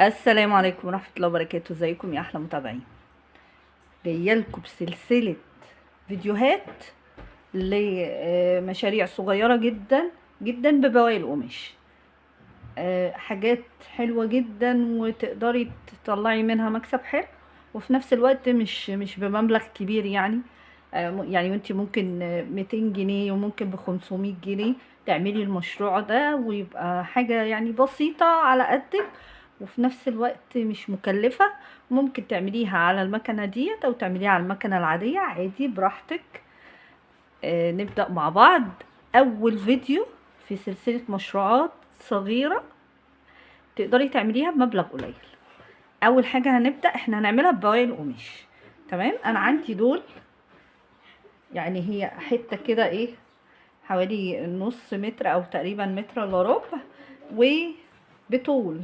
السلام عليكم ورحمة الله وبركاته. ازيكم يا احلى متابعين؟ جاية لكم بسلسلة فيديوهات لمشاريع صغيرة جدا جدا ببواقي القماش، حاجات حلوة جدا وتقدري تطلعي منها مكسب حلو، وفي نفس الوقت مش بمبلغ كبير، يعني وانتي ممكن 200 جنيه وممكن ب500 جنيه تعملي المشروع ده، ويبقى حاجة بسيطة على قدك وفي نفس الوقت مش مكلفة. ممكن تعمليها على المكنة ديت او تعمليها على المكنة العادية عادي براحتك. نبدأ مع بعض اول فيديو في سلسلة مشروعات صغيرة تقدري تعمليها بمبلغ قليل. اول حاجة هنبدأ احنا هنعملها ببواقي القماش. تمام، انا عندي دول هي حتة كده حوالي نص متر او تقريبا متر الا ربع، وبطول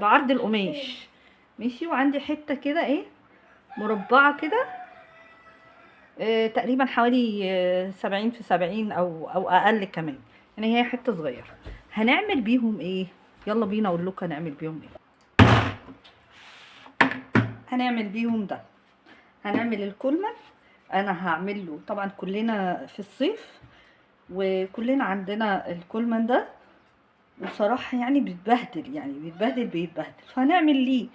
بعرض القماش ماشي. وعندي حتة كده مربعة كده، تقريبا حوالي 70 في 70 او اقل كمان، هي حتة صغيرة. هنعمل بيهم ايه؟ يلا بينا اقول لكم هنعمل بيهم ايه. هنعمل بيهم ده، هنعمل الكولمان. انا هعمل له طبعا كلنا في الصيف وكلنا عندنا الكولمان ده، وصراحة بيتبهدل، بيتبهدل. فهنعمل ليه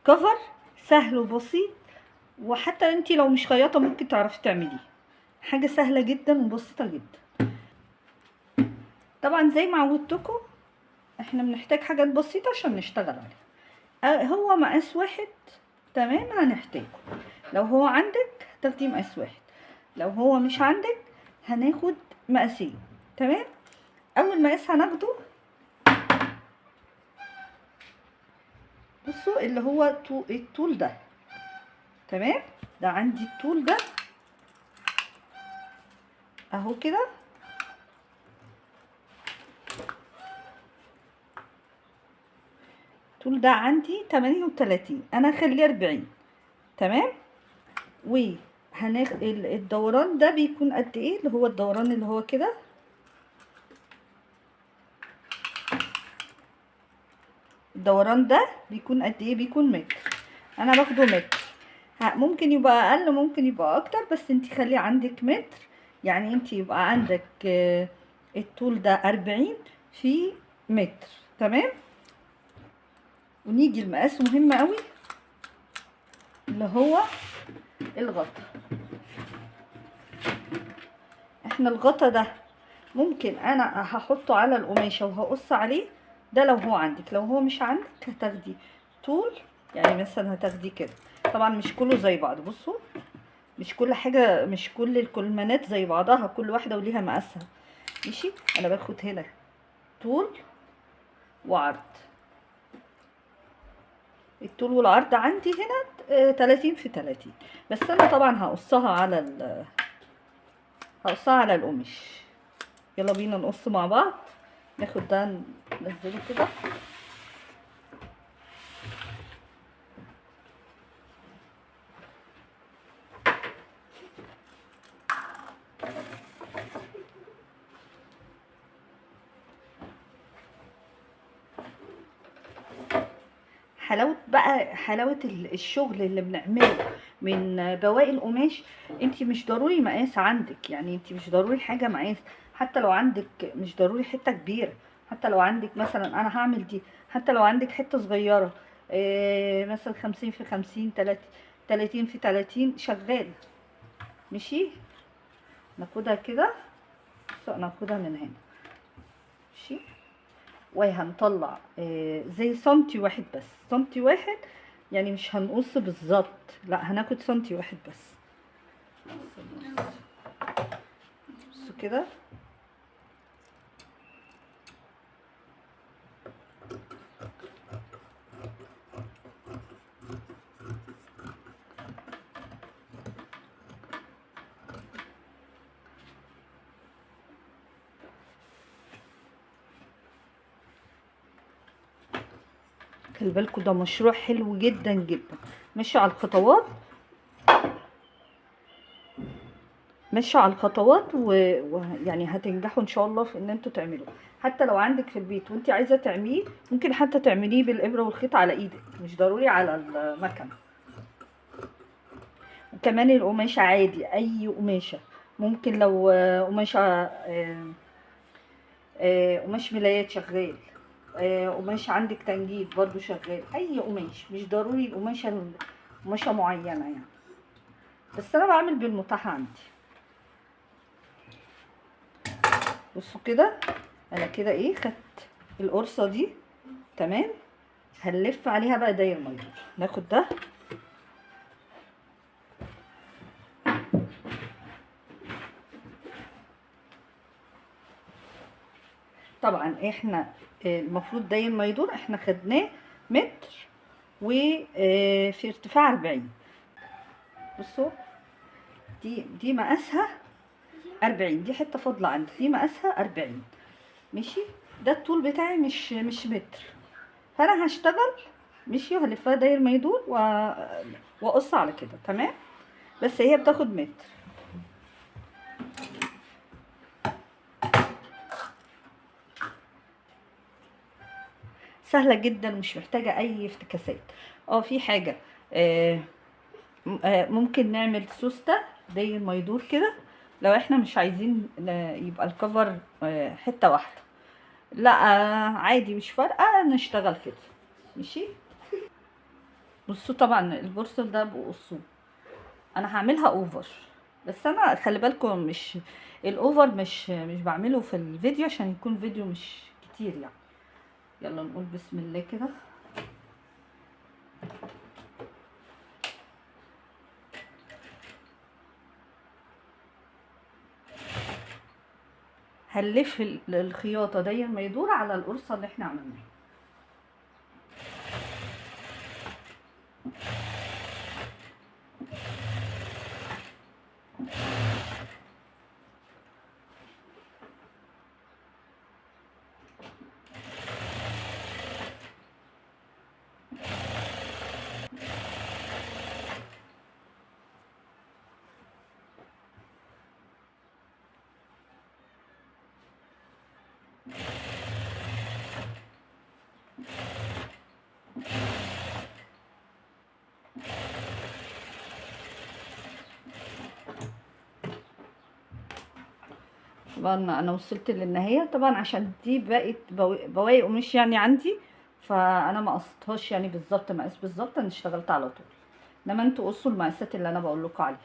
كفر سهل وبسيط، وحتى انتي لو مش خياطة ممكن تعرفي تعمليه، حاجة سهلة جدا وبسيطة جدا. طبعا زي ما عودتكم احنا بنحتاج حاجات بسيطة عشان نشتغل عليها. هو مقاس واحد تمام هنحتاجه، لو هو عندك هتاخدي مقاس واحد، لو هو مش عندك هناخد مقاسين. تمام، اول مقاس هناخده بصوا اللي هو الطول ده. تمام، ده عندي الطول ده اهو كده، الطول ده عندي 38، انا هخليه 40. تمام، وهناخد الدوران ده بيكون قد ايه، اللي هو الدوران اللي هو كده، الدوران ده بيكون قد ايه؟ بيكون متر. انا باخده متر، ممكن يبقى اقل ممكن يبقى اكتر، بس انتي خلي عندك متر، يعني انتي يبقى عندك الطول ده 40 في متر. تمام، ونيجي المقاس مهم قوي اللي هو الغطا. احنا الغطا ده ممكن انا هحطه على القماشه وهقص عليه، ده لو هو عندك، لو هو مش عندك هتاخدي طول، يعني مثلا هتاخدي كده. طبعا مش كله زي بعض، بصوا مش كل حاجه، مش كل الكولمانات زي بعضها، كل واحده وليها مقاسها ماشي. انا باخد هنا طول وعرض، الطول والعرض عندي هنا 30 في 30، بس انا طبعا هقصها على هقصها على القماش. يلا بينا نقص مع بعض. ناخد ده ننزله كده، حلاوة بقى، حلاوة الشغل اللي بنعمله من بواقي القماش. انتي مش ضروري مقاس عندك، يعني انتي مش ضروري حاجة مقاس، حتى لو عندك مش ضروري حتة كبيرة، حتى لو عندك مثلا انا هعمل دي، حتى لو عندك حتة صغيرة، مثلا 50 في 50، 30 في 30، شغال ماشي. ناخدها كده، ناخدها من هنا ماشي، وهنطلع زي سنتي واحد بس، سنتي واحد يعني مش هنقص بالظبط، لا هناخد سنتي واحد بس. بصوا كده، خلي بالكوا ده مشروع حلو جدا جدا، ماشي على الخطوات. ماشية على الخطوات ويعني هتنجحوا ان شاء الله في ان انتوا تعملوه. حتى لو عندك في البيت وانت عايزه تعمليه، ممكن حتى تعمليه بالابره والخيط على ايدك، مش ضروري على المكنه. وكمان القماشه عادي، اي قماشة ممكن، لو قماشة قماش ملايات شغال، قماش عندك تنجيد برضو شغال، اي قماش، مش ضروري القماشه قماشة معينة يعني، بس انا بعمل بالمتاح عندي. بصوا كده انا كده ايه، خدت القرصه دي تمام، هنلف عليها بقى داير ما يدور. ناخد ده طبعا احنا المفروض داير ما يدور احنا خدناه متر وفي ارتفاع 40. بصوا دي مقاسها 40، دي حتة فاضلة عندي، دي مقاسها 40 ماشي. ده الطول بتاعي مش متر، فانا هشتغل ماشي وهلفها داير ما يدور واقص على كده تمام، بس هي بتاخد متر. سهلة جدا، مش محتاجه اي افتكاسات. في حاجة ممكن نعمل سوسته داير ما يدور كده، لو احنا مش عايزين يبقى الكفر حتة واحدة، لا عادي مش فارقه، نشتغل كده ماشي. بصوا طبعا البورسل ده بقصوه، انا هعملها over، بس انا خلي بالكم مش ال over مش بعمله في الفيديو عشان يكون فيديو مش كتير يعني. يلا نقول بسم الله كده. هنلف الخياطة داير ما يدور على القرصه اللي احنا عملناها. طبعا انا وصلت للنهاية، طبعا عشان دي بقت بواقي قماش يعني عندي، فانا ما قصتهاش يعني بالظبط مقاس بالظبط، انا اشتغلت على طول، انما انتوا قصوا المقاسات اللي انا بقول لكم عليها.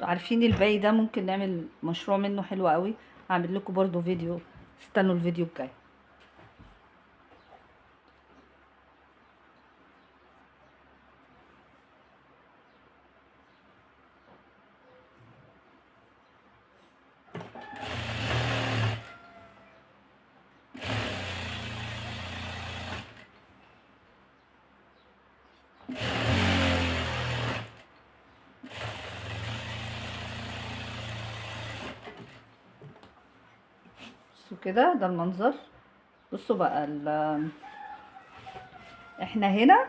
عارفين الباقي ده ممكن نعمل مشروع منه حلو قوي، هعمل لكم برضو فيديو، استنوا الفيديو الجاي. كده ده المنظر. بصوا بقى احنا هنا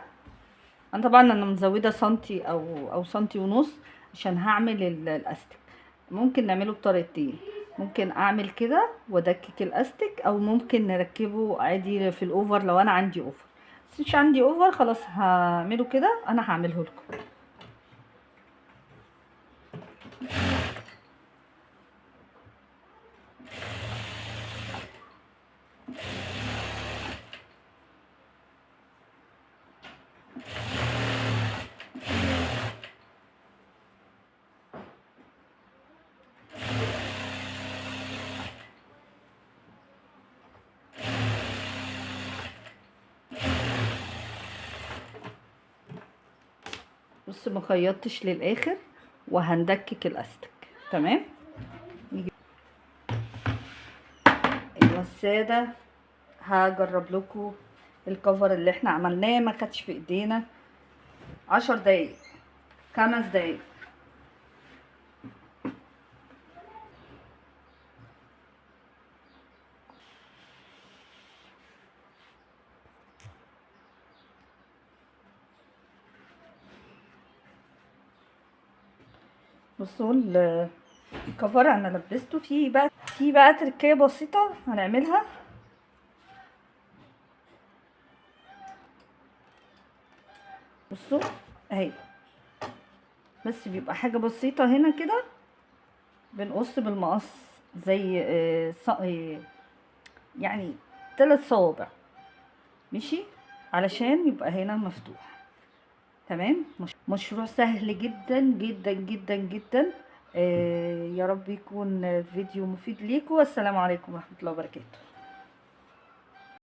انا طبعا انا مزوده سنتي او سنتي ونص عشان هعمل الاستك. ممكن نعمله بطريقتين، ممكن اعمل كده وادكك الاستك، او ممكن نركبه عادي في ال over لو انا عندي over، بس مش عندي over خلاص هعمله كده، انا هعمله لكم. بص ما خيطتش للاخر وهندكك الاستك تمام. ايوه السادة، هجرب لكم الكفر اللي احنا عملناه ما خدش في ايدينا 10 دقايق، 5 دقايق. بصوا الكفر انا لبسته. في بقى تركية بسيطة هنعملها. بصوا اهي، بس بيبقى حاجة بسيطة هنا كده، بنقص بالمقص زي يعني 3 صوابع، ماشي، علشان يبقى هنا مفتوح. تمام. مشروع سهل جدا جدا جدا جدا. يا رب يكون الفيديو مفيد ليكم، والسلام عليكم ورحمة الله وبركاته.